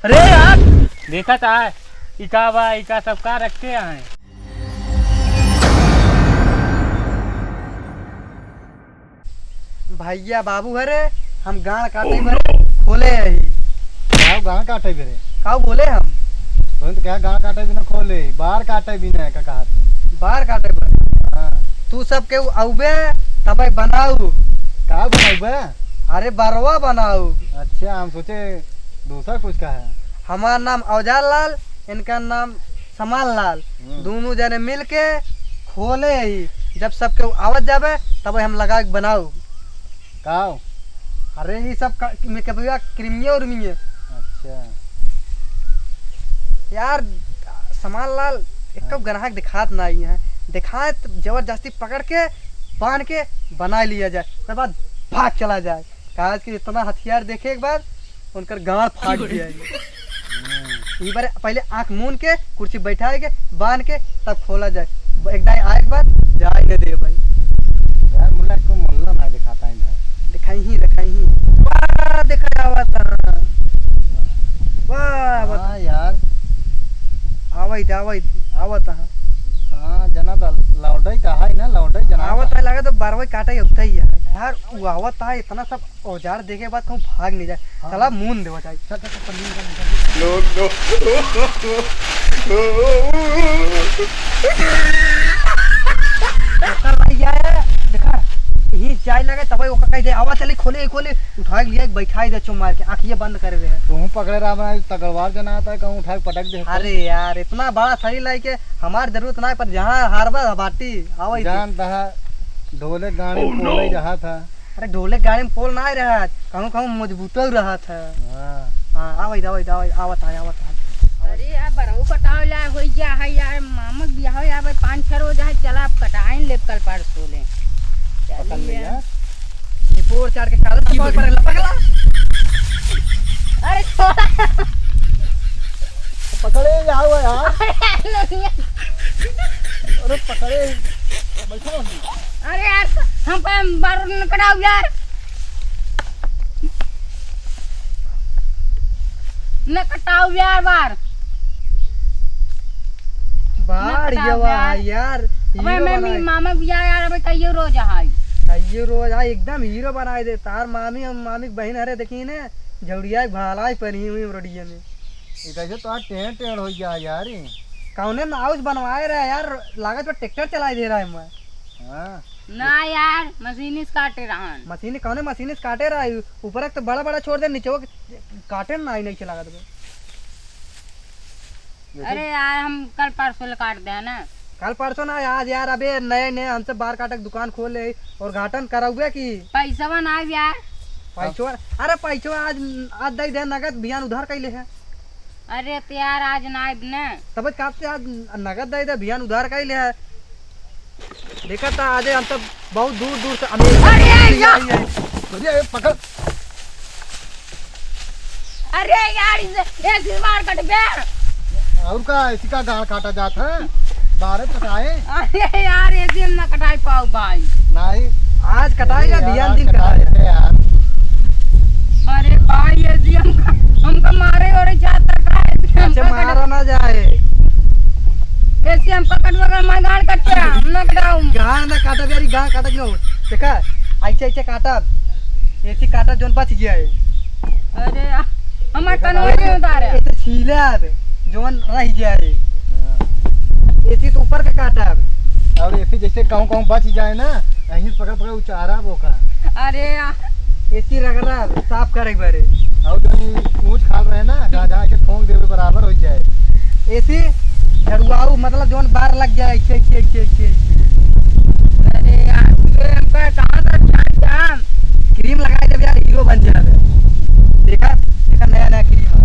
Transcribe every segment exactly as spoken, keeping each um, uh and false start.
अरे यार, देखा था, इका बा, इका सब का रखे हैं। भैया बाबू हरे, हम गाड़ काटे बरे खोले ही। काऊ गाड़ काटे बरे? काऊ बोले हम? तुम तो क्या गाड़ काटे बिना खोले, बार काटे बिना का कहा थे? बार काटे बरे। हाँ। तू सब के अउबे तबे बनाऊ। का बनाऊ बे? अरे बरवा बनाऊ। अच्छा, हम सोचे दूसरा कुछ का है। हमार नाम औजार लाल, इनका नाम समान लाल। हम्म। दोनों जने मिल के खोले ही। जब सबके आवत जाबे, तब हम लगा के बनाऊ। काव? अरे, ई सब का, मेकअपवा, क्रीमिया उर्मिया। अच्छा। यार, समान लाल, एक हाँ। ग्राहक दिखात ना आई है। दिखाए तो जबरदस्ती पकड़ के, बांध के बना लिया जाए। ओकर बाद भाग चला जाए। काहे कि इतना हथियार देखे एक बार, उनकर गाड़ फाट गया है। हम्म। ई बार पहले आँख मूंद के, कुर्सी बैठाए के, बांध के, तब खोला जाए। एक दाई आए के बाद, जाए न दे भाई। यार, मुला को मुल्ला ना दिखाता है इधर। दिखाई ही, दिखाई ही। वाह, देखा आवत है। वाह, आवत हाँ है। यार। आवत, आवत, आवत है। हाँ, जना तो लौटई तो है ना, लौटई जना आवत तो है, लगा तो बारवाई काटे उठता ही है। यार, वो आवत है, इतना सब औजार देखे के बाद कहूँ भाग नहीं जाए। हाँ। चला मून देवा जाए। चल, चल, चल, चल, चल, चल। No, no। चल भाई, ये देखा, यही जाए लगे, तब ओका कह दे, "आवा चली, खोले, खोले।" उठा के लिया, बैठा ही दे, चुम मार के, आँखिए बंद कर दे। तू पकड़े रहा, बना तगड़वार जना आता है, कहूँ उठा के पटक दे। अरे यार, इतना बड़ा शरीर लाइके हमार जरूरत ना है, पर जहाँ हारबा बाटी, आवा ही दे। जान दहा, ढोले गाड़ी Oh, no। पोले रहा था। अरे ढोले गाड़ी में पोल ना आए रहा, कहूँ कहूँ मजबूत रहा था। हाँ। हाँ, आवई, आवई, आवई, आवत है, आवत है। अरे यार, बरहू कटाव ला होई गया है यार, मामक बियाह यार, भाई पाँच छह रोज है, चला अब कटाइन लेब कल परसों ले। पकड़ ले चलिए। यार। ये पोर चार के कागज की पकड़, पकड़, पकड़। अरे छोड़ा। पकड़े जाओ यार। अरे नहीं। अरे पकड़े, बैठो। अरे यार, हम पे बार न कटाओ यार। न कटाओ यार बार। बार न कटाओ ये वाह यार। यार, अबे हीरो मैं बनाए। मी-, मामा भी यार, अबे कहियो रोज आई। कहियो रोज आई, एकदम हीरो बनाए दे। तार मामी और मामी के बहिन हरे देखी ने, झौड़िया के भाला ही पहनी हुई रोडिया में। ई कैसे तो टेढ़ टेढ़ हो गया यार, ई। कौने नाउस बनवाए रहे यार, लागत बा ट्रैक्टर चलाए दे रहा है मैं। हाँ। ना यार, मशीन से काटे रहन। मशीन, कौने मशीन से काटे रहा है? ऊपर एक तो बड़ा बड़ा छोड़ दे, नीचे वो काटे ना, आई नहीं चला दे। अरे यार, हम कल परसों ले काट दे ना। कल परसों ना, आज यार, अबे नए नए हमसे बार काटे के दुकान खोले और घाटन करौबे की। पैसवा ना यार। पैसवा, अरे पैसवा आज, आज दे दे नगद, बिहान उधार कैले है। अरे तो यार, आज ना आइब ना। तब काट से आज नगद दे दे, बिहान उधार का ही ले है। देखा था आज हम तो बहुत दूर दूर से अमेरिका अरे से यार! आई है। अरे पकड़। अरे यार, इसे, इसे मार कट बे। और का, इसी का गाल काटा जात है? बारह कटाए। अरे यार, ऐसे हम ना कटाई पाओ भाई। नहीं। आज कटाएगा, अरे यार, बिहान आज दिन कटाए कटाएगा। थे यार। अरे भाई, ऐसे हमका, हमका मारे और जाता का है, ऐसे हमका मारा कटा-, ना जाए। ऐसे हमका कटवा कर मैं गाड़ कट पे, हम ना कटाऊं। गाड़ ना काटा, मेरी गाड़ काटा क्यों? देखा, ऐसे, ऐसे काटा, ऐसे काटा जोन बच गया है। अरे, हमार देखा कनवा ना, नहीं उतारे। ऐसे छीले आवे, जोन रह जाए। हाँ। ऐसे तो ऊपर के काटा आवे। और ऐसे जैसे कहूँ कहूँ बच जाए ना, यहीं पकड़ पकड़ उचारा वो का। अरे आ। ऐसे रगड़ा आवे, साफ करे बारे। और जो ऊँच खाल रहे ना, जहाँ जहाँ के ठोंक देवे बराबर हो जाए। ऐसे झड़ुआऊ, मतलब जोन बार लग जाए, ऐसे, ऐसे, ऐसे, ऐसे, ऐसे। अरे यार, ये हमका कहाँ से जान, जान? क्रीम लगाए जब यार हीरो बन जावे। देखा, देखा नया नया क्रीम है।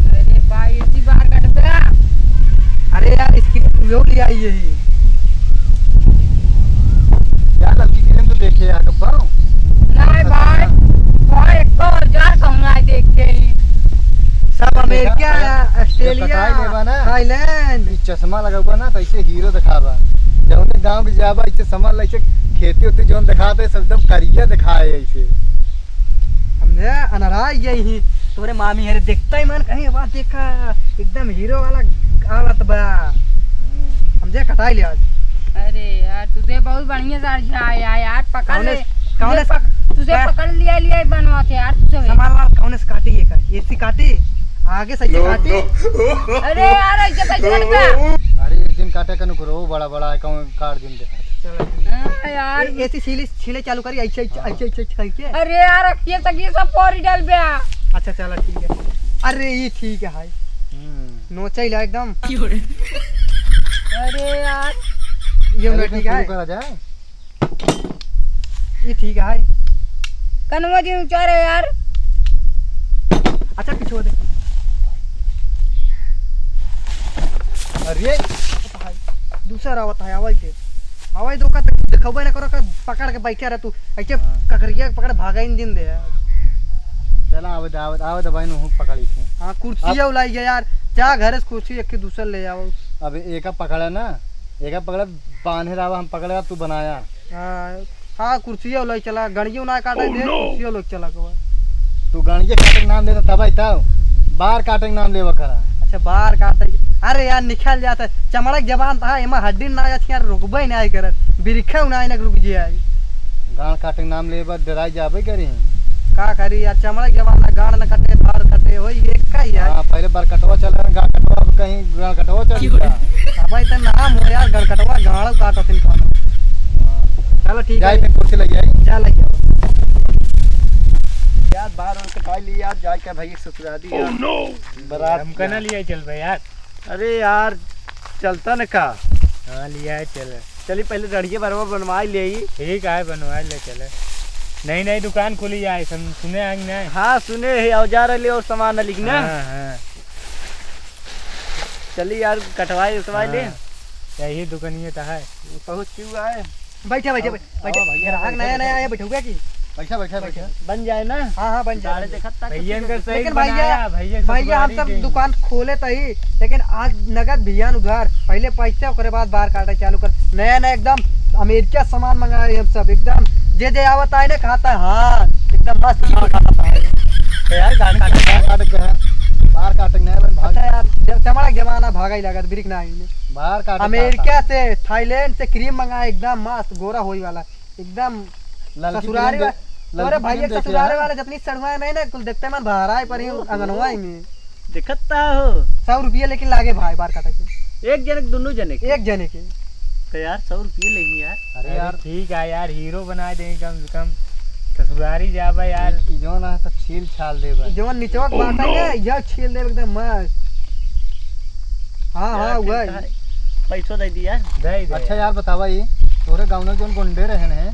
अरे भाई, इसी बार कट गया। अरे यार, इसकी वो ले आई यही। यार, लड़की क्रीम तो देखे यार, कब पाऊँ? नहीं भाई, भाई, एक तो हजार कहूँ ना देखे ही। सब अमेरिका, देखा, ऑस्ट्रेलिया, कटाई लेबा ना। थाईलैंड। ई चश्मा लगौबा ना, तो ऐसे हीरो दिखाबा। जौने गाँव के जाबा, ऐसे समझ ला, ऐसे खेती होती, जौन दिखाते, सब एकदम करिया दिखाए ऐसे। समझे? अनहरा गई ही। तोरे मामी हरे, देखता ही मन कहीं, वाह, देखा, एकदम हीरो वाला आवत बा। हम्म। हम जे कटाई ले आज। अरे यार, तुझे बहुत बढ़िया से आया यार, पकड़ कौने ले। से, कौने तुझे से पक-, तुझे का-, पकड़ लिया, लिया ही बनवा थे यार, तुझे। संभाल, संभाल, कौने से काटी ये कर? ऐसी काटी, आगे से ऐसे काटी। अरे यार, ऐसे कैसे काटता? अरे, एक दिन काटे का नुकरो, बड़ा, बड़ा है, कौन काट दिन दे। चलो, ठीक है। हाँ यार। ए-, ऐसी छीले, छीले चालू करी, ऐसे, ऐसे, हाँ। ऐसे, ऐसे, ऐसे करके। अरे यार, ये तक ये सब पौरी डाल बे। अच्छा, चलो, ठीक है। अरे, ये ठीक है भाई। हम्म। नोचा ही ला एकदम। अरे यार। ये अरे, ठीक है। शुरू करा जाए। ये ठीक है। कनवा जी ऊंचा रे यार। अच्छा, पीछे दे। अरे, दूसरा आवत है, आवाज दे। आवाज दो का, देखबे ना करो का, पकड़ के बैठे रह तू। ऐसे हाँ। ककरिया के पकड़ भागा ही दिन दे यार। चला, आवे दे, आवे दे, आवे दे भाई, नू पकड़ी थी। हाँ, कुर्सी अब उलाई गया यार। जा घर से कुर्सी एक के दूसर ले आओ। अब एका पकड़ा ना, एका पकड़ा, बांधे रहा, हम पकड़े रहा, तू बनाया। हाँ, हाँ, कुर्सियो लइ चला, गड़ियो ना काटे दे, कुर्सियो लइ चला के बा। तू गड़िया काटे के नाम लेता तब आई तब, बार काटे के नाम लेवा करा। अच्छा, बार काटे के, अरे यार, निकल जाता है, चमड़ा के जबान था, एमा हड्डी ना जात यार, रुकबे ना आई करत, बिरिखे ना आई ना रुक जे आई। गाड़ काटे के नाम लेबा, डराई जाबे करी। का करी यार, चमड़ा के जबान ना, गाड़ ना कटे, बार कटे, वही एक का ही है। हाँ, पहले बार कटवा चल रहा, गाड़ कटवा, अब कहीं गाड़ कटवा चल रहा। भाई, तो नाम हो यार, गड़कटवा गाड़ो काटत इनका। हाँ। चलो, ठीक जाए है। फिर कुर्सी लग जाए। जा, लग जाओ। यार, बार और कटाई ली यार, जाए का भाई, एक ससुराली यार। बारात हमका ना लिया चल भाई यार। अरे यार, चलता न का? हाँ, लिया है, चल। चली, पहले रड़िए बरवा बनवाई ले। ठीक है, बनवाई ले, चले। नई नई दुकान खुली है, सम-, सुने हैं कि नहीं? हाँ, सुने हैं, औजार ले और सामान लिखना। हाँ, हाँ। चली यार, कटवाई उठवाई ले। हाँ, यही दुकानिए तो है। बहुत क्यों आए? बैठे, बैठे, अब, बैठे। अब भैया, ग्राहक बैठे, नया, बैठे, नया आया, बैठे। बैठोगे कि? बैठा, बैठा, बैठे। बन जाए ना? हाँ, हाँ, बन जाए। गाड़ी देखत तक भैया किसी इनकर के सही लेकिन बनाया, भैया, भैया के भैया, हम ससुरारी सब के। दुकान खोले तही, लेकिन आज नगद भियान उधार, पहले पैसा, ओकरे बाद बार काटे चालू कर। नया, नया एकदम अमेरिका सामान मंगाए हम सब, एकदम जे, जे आवत आए ना, खाता है, हाँ, एकदम मस्त चीज खाता है। तो यार, गाड़ी काटे, बार काटे के है, बार काटे के नहीं, भाग। अच्छा यार, जब चमड़ा के जमाना भागा ही लागत, बिरिक ना आई ने। बार काटे अमेरिका खाता। से, थाईलैंड से क्रीम मंगाए, एकदम मस्त, गोरा होई वाला। एकदम ललकी ससुरारी फिल्म वा-, दे-, तोरे ललकी भाई फिल्म एक देखे ससुरारे हैं? वाले जतनी सड़ुआ नहीं ना, कुल देखते मन बाहर आए पर ही ओहो। अंगनवा ही में। देखत ता हो। सौ रुपया लेकिन लागे भाई बार काटे के। एक जने के, दोनों जने के? एक जने के। तो यार, सौ रुपया लेही यार। अरे अरे यार। ठीक है यार, हीरो बना दे कम से कम। ससुरारी जाबा यार। ई, ई जौन है तो छील छाल देबा। ई जौन निचवा के बात है ना, यह छील देब एकदम मस्त। हाँ, यार, हाँ, ठीक वही। है। पैसो दे दिया। दे दे अच्छा यार। यार, बतावा ये, तोरे गाँव में जौन गुंडे रहन हैं,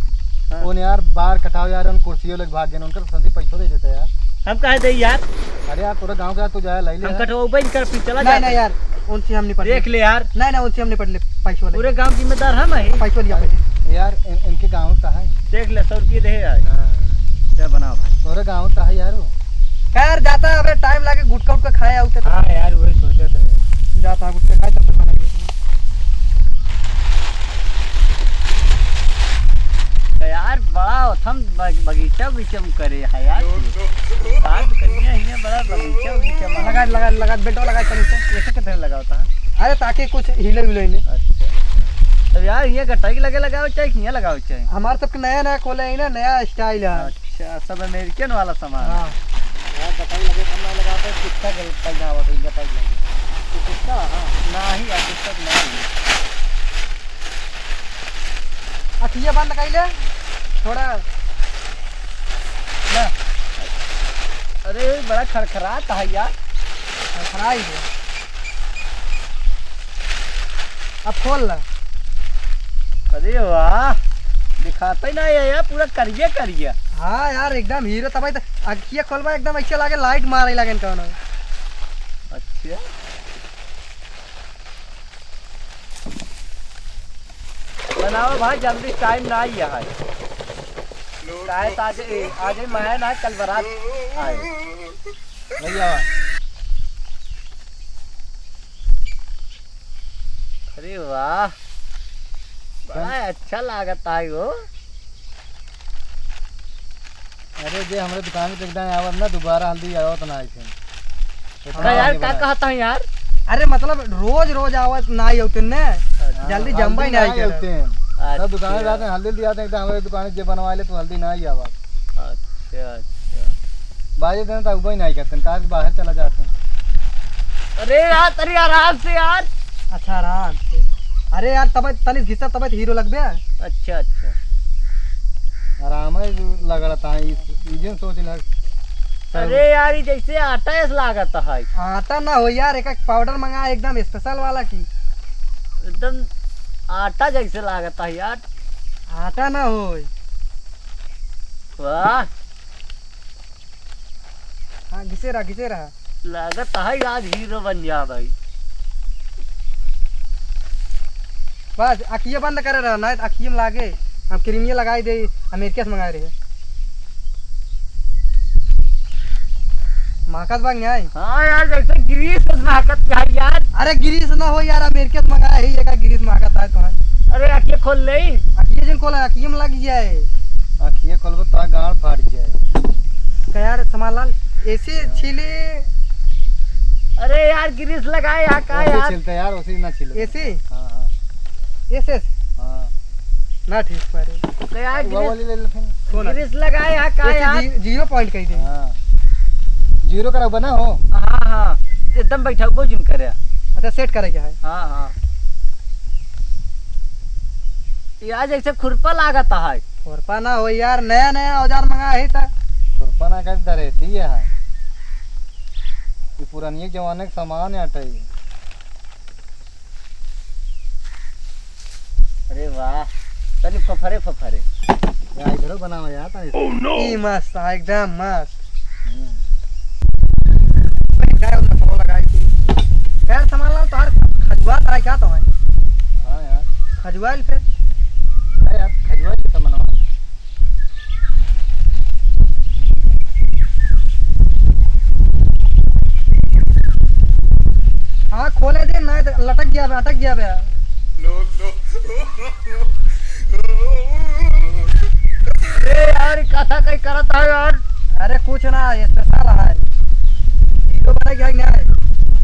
हाँ। उन यार बार कटाओ यार, उन कुर्सियों लेके भाग गए, उनका तो संदी पैसो दे देता यार। हम काहे दे यार? अरे यार, तोरे गाँव का तू जाए लाई ले हम यार। कटवाऊ भाई कर फिर चला नहीं, जाता। नहीं यार, उनसे हम निपट देख ले। ले यार। नहीं, नहीं, उनसे हम निपट ले, पैसो ले। पूरे गाँव जिम्मेदार हम है। पैसो लिया पैसे। यार, इन-, इनके गाँव का है। देख ले, सौ रुपये दे यार। हाँ। क्या बनाओ भाई? तोरे गाँव का है यार वो। खैर, जाता है, अबे टाइम लागे, गुटखा उटखा खाए आऊ तो। हाँ यार, वही सोचत रहे। जाता है, गुटखा खाए, तब तक बनाइए। तो यार, बड़ा ओथम बग-, बगीचा उगीचा में करे है यार। बात करिए, हियाँ बड़ा बगीचा उगीचा में। लगा, लगा, लगा, बेटो लगा, चल इसे। ऐसे कितने लगावता है? अरे, ताकि कुछ हिले उले नहीं। अच्छा, अच्छा। तो यार, हियाँ गटाई के लगे लगावे चाहे, हियाँ लगावे चाहे? हमारे सबके नया नया खोले है ना, नया स्टाइल है। अच्छा। अच्छा, सब अमेरिकन वाला सामान। हाँ। यार, बताई लगे, हम ना लगाते, कुत्ता के पैदा हुआ तो इनका टाइप लगे। तो कुत्ता, हाँ। ना ही यार, कुत्ता तो ना ही। अखिया बंद कर ले, थोड़ा। ले। अरे, बड़ा खरखरात है यार। खरखराई है। अब खोल ला। अरे वाह, दिखाता ही ना है यार, पूरा करिया करिया। हाँ यार, एकदम हीरो तबाही। तो अखिया खोलबा, एकदम ऐसे लागे लाइट मारे लागे कौनो। अच्छा, बनाओ भाई, जल्दी, टाइम ना ही है। काहे तो आज, आज ही मैं ना, कल बारात आए। भैया। अरे वाह, बड़ा अच्छा लागत है वो। अरे, जे हमरे दुकान पे एकदम आवत ना, दोबारा हल्दी आवत ना आई फिर। इतना का यार, हल्दी का बनाए। कहत है यार? अरे, मतलब, रोज रोज आवत ना आई होते ने, अच्छा। जल्दी हाँ, जम्बा ही हल्दी ना आई ना आई करत। होते हैं। सब दुकान पे अच्छा। जाते हैं, हल्दी दिया थे, एकदम हमरे दुकान जे बनवा ले, तो हल्दी ना आई आवत। अच्छा, अच्छा। बाजे दिन तो उबई ना आई करते हैं, कहा कि बाहर चला जाते हैं। अरे यार, तनी आराम से यार। अच्छा, आराम से। अरे यार, तबे तनी घिसा, तबे हीरो लगबे। अच्छा, अच्छा। आराम है, लग रहा था, इस, इजन सोच लग। अरे यार, ये जैसे आटा ऐसा लागत है। आटा ना हो यार, एक, एक पाउडर मंगा, एकदम स्पेशल वाला की। एकदम आटा जैसे लागत है यार। आटा ना हो। वाह। हाँ, घिसे रहा, घिसे रहा। लागत है आज हीरो बन जा भाई। बस, अखिए बंद करे रहा, नहीं तो अखिए में लागे। हम क्रीमिए लगाई दे, अमेरिका से मंगाए रहे। महकत बा कि नहीं? हाँ यार, जैसे ग्रीस से महकत है यार। अरे ग्रीस ना हो यार, अमेरिका से मंगाए ही, एका ग्रीस महकत है तो है। अरे अखिए खोल ले। अखिए जिन खोला, अखिए में लग जाए। अखिए खोलबो तो गाड़ फाट जाए। का यार, समालाल, एसी छीले। अरे यार, ग्रीस लगाए हा का ओसे यार? छीलते यार, ओसे ना छीले। एसी? हाँ, हाँ। एसएस? हाँ। ना ठीक पारे। तो यार, वो ग्रीस, वाली ले ले फिर। कौन है? ग्रीस लगाए हा का एसी यार? जी-, जीरो पॉइंट कही दे। हाँ। जीरो करा बना हो। हाँ, हाँ। एकदम बैठा, वो जिन करे। अच्छा, सेट करे क्या है? हाँ, हाँ। यार, जैसे खुरपा लागत है। खुरपा ना हो यार, नया नया औजार मंगा है त। खुरपा ना कर, दरेती है। ये पुरानिये जमाने के सामान है अटई। अरे वाह, तनी फफरे फफरे। यार, इधरो बनावा यार, तनी। ई मस्त है, एकदम मस्त। हम्म। क्या उधर फोन लगाई थी? यार, समालाल, तोहार खजुआ था क्या तुम्हें? हाँ यार। खजुआइल फिर? हाँ यार, खजुआइल तो मनवा। हाँ, खोले दे, नहीं तो लटक गया बे, अटक गया बे। No, no। अरे यार, ई कथा कहीं करत है यार। अरे कुछ ना, ये स्पेशल है। हीरो बने क्या नहीं?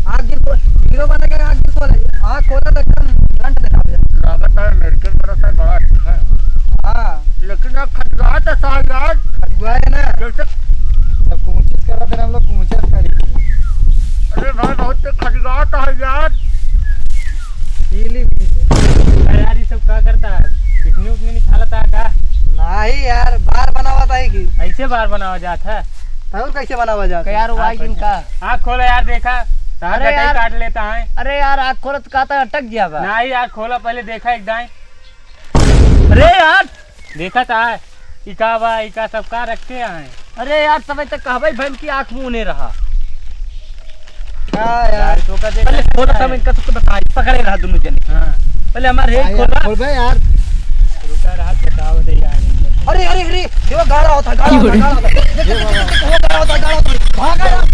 आग जिन खोल, हीरो बने क्या आग जिन खोले? आग खोले तो एकदम करंट दिखा दे। लागत है अमेरिकन वाला सर बड़ा अच्छा है। हाँ। लेकिन अब खजुआ तो साहब यार। खजुआ है ना? जैसे तो कोशिश करा फिर हम लोग कोशिश करेंगे। अरे भाई, बहुत तेज खजुआ तो है यार। पी ली, पी ली। अरे यार, ये सब का करता है? पिकनिक उकनिक नहीं खालता है का? नहीं यार, बार बनावत है कि? ऐसे बार बनावा जात है? तो और कैसे बनावा जात तो है? यार, वो हाँ, आई जिनका। आँख खोलो यार, देखा। तार अरे गटाई यार। काट लेता है। अरे यार, आँख खोलत का तो अटक गया बा। नहीं यार, खोला पहले, देखा एक दाएं। अरे यार। देखा था, ई का बा, ई का सब का रखते हैं? अरे यार, तबे तो कहबे भइल कि आँख मुँह ने रहा। का यार? यार, तो का देख पहले रहा खोला है? सब इनका सबके बताई, पकड़े रहा दोनों जने। हाँ। पहले हमारे हाँ हेड यार, खोला। खोल बे यार। रुका रहा, बताओ दे यार इनका। अरे, अरे, अरे, ये गाड़ा होता, गाड़ा होता, गाड़ा होता। देख, देख, देख, देख, वो गाड़ा होता, गाड़ा होता। भागा यार।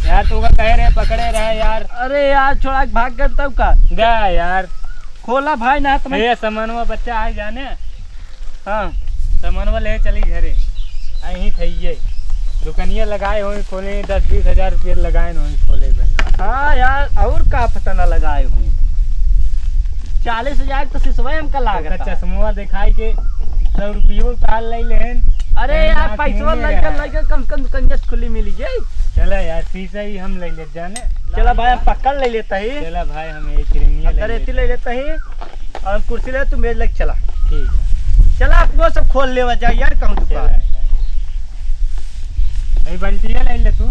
यार, तो का कह रहे, पकड़े रहे यार। अरे यार, छोड़ा के भाग गए तब का? गया यार। खोला भाई, ना तुम्हें। ये समनवा बच्चा है जाने। हाँ। समनवा ले चली घरे। अहीं थे ये। दुकनिया लगाए होई खोले, दस बीस हजार रुपये लगाए होई खोले बे। हाँ यार, और का पता ना लगाए होई। चालीस हजार तो सिसवा हमका लागत ओकर है। चश्मवा दिखाई के सौ रुपयो उतार ले लेन। अरे अरे यार, आँख पैसवा मुँह में लइका, है। लइका कम से कम दुकनिया से खुली मिली जाई। चला यार, शीशा ही हम ले ले जाने। चला भाई, हम पक्का ले लेता ही। चला भाई, हम एक रिंगिया हम ले दरेती लेते ले हैं। लेता ही। और हम कुर्सी ले, तू मेज लग चला। ठीक है। चला, अपनो सब खोल लेवा जाए यार, कहूँ चला दुकान। यार। भाई, बल्टिया ले ले तू।